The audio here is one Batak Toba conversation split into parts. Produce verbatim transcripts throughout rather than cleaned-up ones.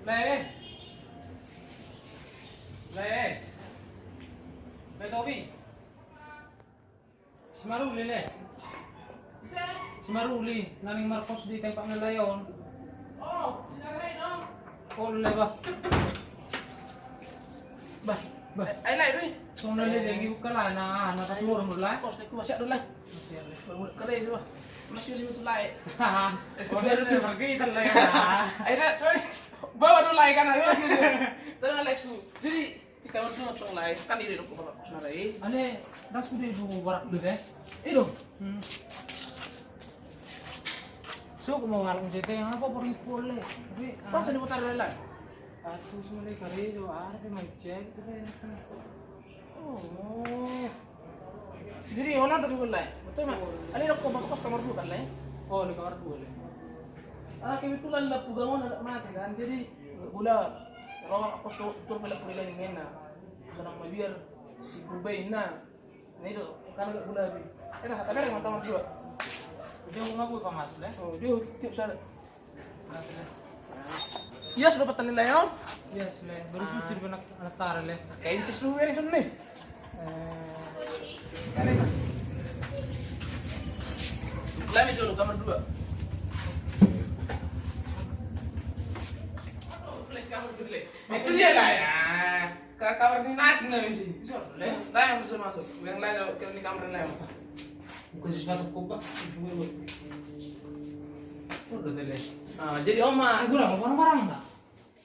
Lae. Lae. Lae Tobi. Si Maruli, Lae. Si Maruli, naeng markos di tempat na lae on. Oh, si Lae, no? Oh, Lae, bah. Bah, bah. Ai, Lae, Lae. Songon na leleng i buka, Lae, na, na kasur mulu, Lae. Kos, Lae, ku masih ada, Lae. Masih ada, Lae. Baru mulai kali itu, Bah. Masih ada itu, Lae. Oh, dia udah pergi, Lae. Ayo, Lae. Bawa dulu, Lae, kan, ayo, masih ada. Tenang, Lae, ku. Jadi, di kamar dua tong, Lae. Kan ini dong, bapak kos na, Lae. Ale, das udah dulu barak dulu, Lae. Itu. Hmm. So, ku mau ngalung C T, apa perlu pole? Tapi, pas ah, di motor, Lae. Atus male kali itu, ada pe main cek itu, Lae. Oh. Jadi, hona do dulu, Lae. Betul, Mak? Ale, dok, kau bapak kos kamar dua kan, Lae? Oh, di kamar dua, Lae. Ah, kebetulan lampu gangon agak mati kan. Jadi, gula, kalau kos tuh, tuh, pala pula lagi ngena. Senang mabiar, si Kubai, nah. Nah, itu, kan agak gula, Bi. Eh, dah, tapi ada yang mantap dua. Dia mau ngaku, Pak Mas, Lae? Oh, dia tiap saat. Iya, sudah petani, Lae, om? Iya, Lae. Baru cuci di anak, anak tara, Lae. Kayak inces lu, ini, sini. Eh. Lae, itu lu, kamar dua. Aduh, Lae, kamar dua, Lae. Itu dia, Lae, ya. Ka-, kamar ni nasi na misi. Lae, lae, masuk, masuk. Biar lae, kira ni kamar lae. Bukan sesuatu kok, Pak. Udah, tele. Ah, jadi, Oma. Eh, kurang, barang-barang, Pak?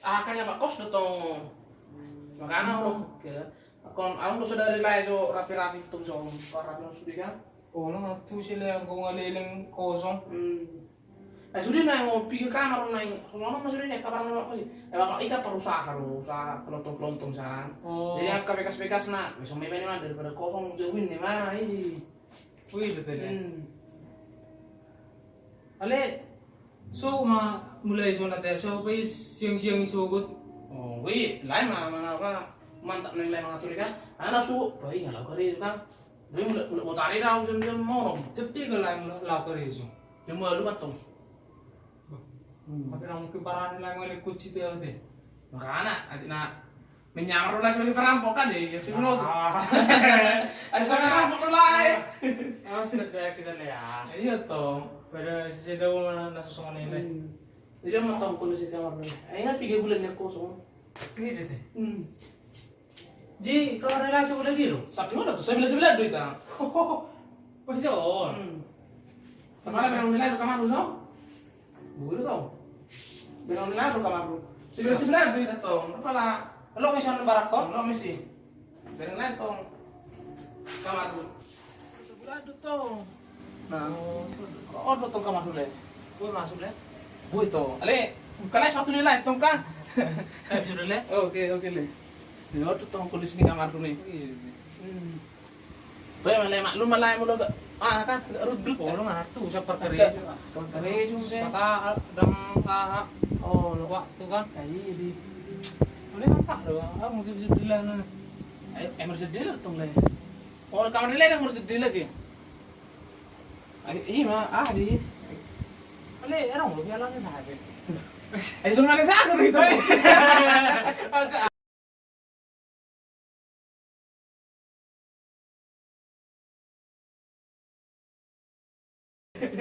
Ah, kan ya, Pak, kos do tong. Makana, oh, oke. Kon, aku do sadari lae so rapi-rapi tong so, rapi maksudnya kan. Olo, nga tu si Lae, anggo nga leleng kosong. Hmm. Eh, sude na, ngo piga kamar na, songon on ma sude na, kamar na kosong. Eh, bapak i kan parusaha do, usaha kelontong-kelontong san. Oh. Jadi angka bekas-bekasna, bisa main-main daripada kosong, jauhin ni ma, i. Wih, betul ya. Hmm. Ale, so ma mulai sonat ya, so pe siang-siang i sogot. Oh, wih, lae ma, ma, ma, mantap na lae mangatur i kan. Ana su, bae nga laho karejo kan. Jadi mulak, mulak botari dah, jam-jam morong. Cepi ke lae, laho karejo. Jam dua lu mantong. Hmm. Tapi na mungkin barani lae mulai kunci tu ya, te. Makana, nanti na menyamar lae sebagai perampok kan, ya, ya, si Bruno tu. Ah. Ada sebagai perampok tu lae. Harus ada kita lihat. Iya, toh. Pada sisi daun na, na sosongan ini. Hmm. Jadi, ama tahu kondisi kamar ni. Eh, ingat tiga bulan dia kosong. Ini dia, te. Hmm. Di kamar ni lae sebelah dia, lo? Sabtu mana tu? Sebelah-sebelah do ita. Pas on. Hmm. Kepala berang ni lae tu kamar tu, so? Bulu tong. Berang ni lae tu kamar tu. Sebelah-sebelah do ita, tong. Kepala. Lo misi on barak, tong? Lo misi. Berang ni lae tong. Kamar tu. Sebelah do tong. Nah. Oh, sudah. Oh, do tong kamar tu, Lae. Boi masuk, Lae. Boi tong. Ale, buka lae sepatu ni lae tong kan. Step dulu, Lae. Oke, oke, Lae. Yo, do tong kondisi ni kamar tu ni. Iya, iya. Hmm. Tuh, ya, Lae, maklum, Lae, mulu agak, ah, kan, agak rudut. Oh, lu ngartu, siapa kerja? Kerja, Lae. Mata, dang, ah, oh, waktu kan. Ah, iya, di. Boleh nampak do, ah, mungkin jendela, nah. Eh, eh, jendela tong, Lae. Oh, kamar ni lae, kamar jendela dia. Ai, ima, ah, di. Ale, erong lo, biar lagi nah, dia. Ai, so mana sa aku itu.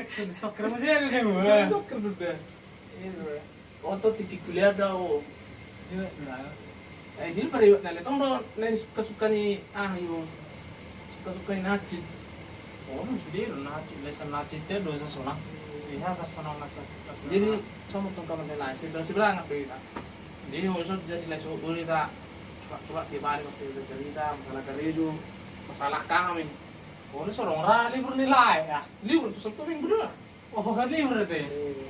Sudah sokker masih ada nih, Bu. Sudah sokker, sudah. Iya, sudah. Oto tingki kuliah da, o. Iya, nah. Eh, jadi pada iwak na letong do, na suka-suka ni, ah, iyo. Suka-suka ni nacit. Oh, sudah do nacit, lesan nacit ya, dosa sonang. Iya, sasonang, sas-, sasonang. Jadi, sama tong kamar ni lae, sebelah-sebelah nggak do ita. Jadi, maksud jadi lae so, boleh tak suka-suka tiap hari, maksud cerita-cerita, masalah karejo, masalah kami. Oh, ini sorong ra, libur ni lae, ya. Libur tu Sabtu Minggu do. Oh, kan libur itu ya? Iya.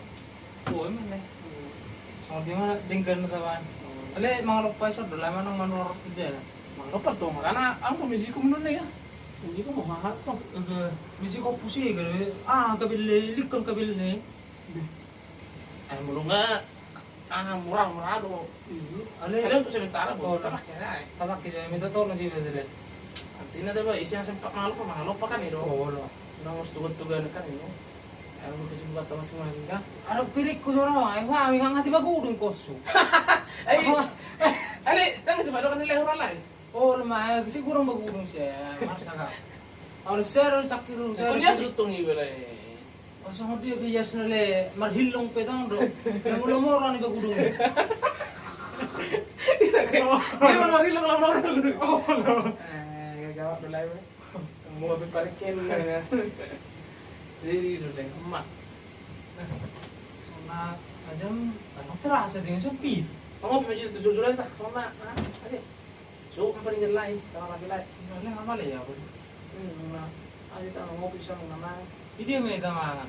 Oh, emang ya. Iya. Sama dia mana denggan teman. Oh. Ale, mangaloppa iso do, lae manang manuar tidak. Mangaloppa tong, makana anggo misi ko menun ya. Misi ko mau hahat tong. Ege, misi ko pusi, ege. Ah, kabel le, likon kabel le. Beh. Eh, mulu nga, ah, murah, murah do. Iya. Ale. Ale untuk sementara, oh, kita pakai aja. Kita pakai aja, minta tolong dia, dia. Artinya ada, Pak, isi yang sempat malu, Pak, malu, Pak, kan, itu. Oh, lo. Nah, harus tugas-tugas kan, itu. Yang lu kesibukan masing-masing, kan? Ada pirik ku sono, eh, wah, mingat ngati bagudung kosu. Ai, ale, tangan coba dokan nilai orang lain. Oh, lemah, kecil kurang bagudung sih, marsa kau. Kalau saya orang sakit dulu, saya. Kau dia sutong iba lai. Pasang dia bias nale marhilong petang do. Yang ulah moran iba gudung. Dia marhilong lah moran gudung. Oh, lo. Eh, gawat do lai. Mau habis parekin. Jadi do lai emak. Sona ajam, ano terasa dengan sepi. Ngopi masih tujuh juta tak sama. Oke. So, apa nih lai? Tama lagi lai. Ini apa lai ya, Bun? Hmm, nah. Ayo kita ngopi sama mama. Ini dia minta mangan.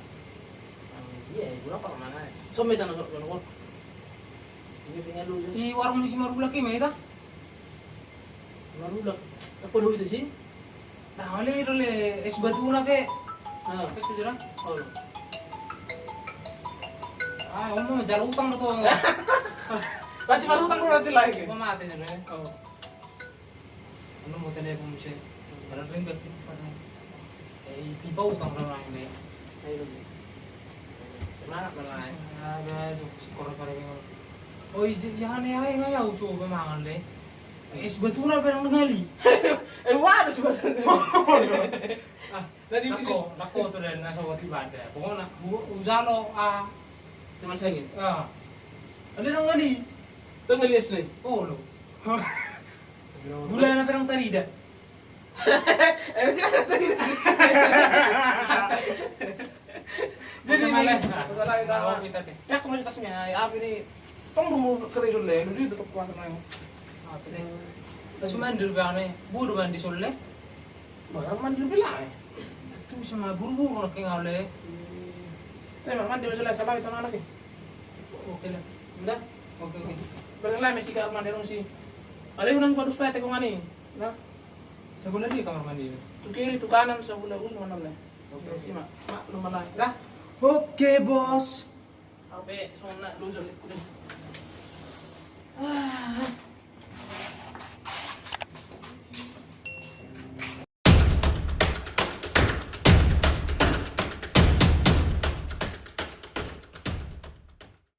Iya, ibu apa mangan? So minta nang sok nang. Ini punya lu. Di warung di Simarulak ini minta. Marulak. Apa lu itu sih? Nah, ale do le es batuna pe. Ah. Pe tu jera. Oh. Ah, om mau jalo utang do tu. Berarti baru utang berarti lagi. Mau mati nih, le. Oh. Anu mau telepon muse. Baru ring berarti. Eh, tiba utang do nang le. Ayo. Semangat, Bang, ai. Ada tu, si koro-koro yang. Oh, iya, iya, aneh, aneh, aneh, aku coba mangan le. Es batuna pe nang ngali. Eh, waduh, si batuna. Ah, nako, nako tu dan nasa wati bada. Pokokna, hu-, hujalo, ah. Cuma es, saya. Ah. Ada nang ngali. Nang ngali es le. Oh, lo. Gula na pe nang tarida. Eh, siapa tadi? Jadi ini masalah kita. Oh, kita deh. Ya, aku masih tasnya. Ya, apa ini? Tong dulu kering sulle, lu juga tetap kuat main. Apa deh? Terus mandi dulu, Bang, nih. Bu, udah mandi sulle? Bang, mandi lebih lah. Itu sama buru-buru nak tinggal deh. Tapi mandi masih lah, salah itu anak ya. Oke lah. Udah? Oke, oke. Balik lah, masih kamar mandi dong sih. Ada yang nang padus lah, tekong ani. Nah. Sebelah dia kamar mandi. Tu kiri, tu kanan, sebelah us mana le. Oke, oke. Mak, mak, lu mana? Dah. Oke, Bos. Oke, sona lu jadi. Ah.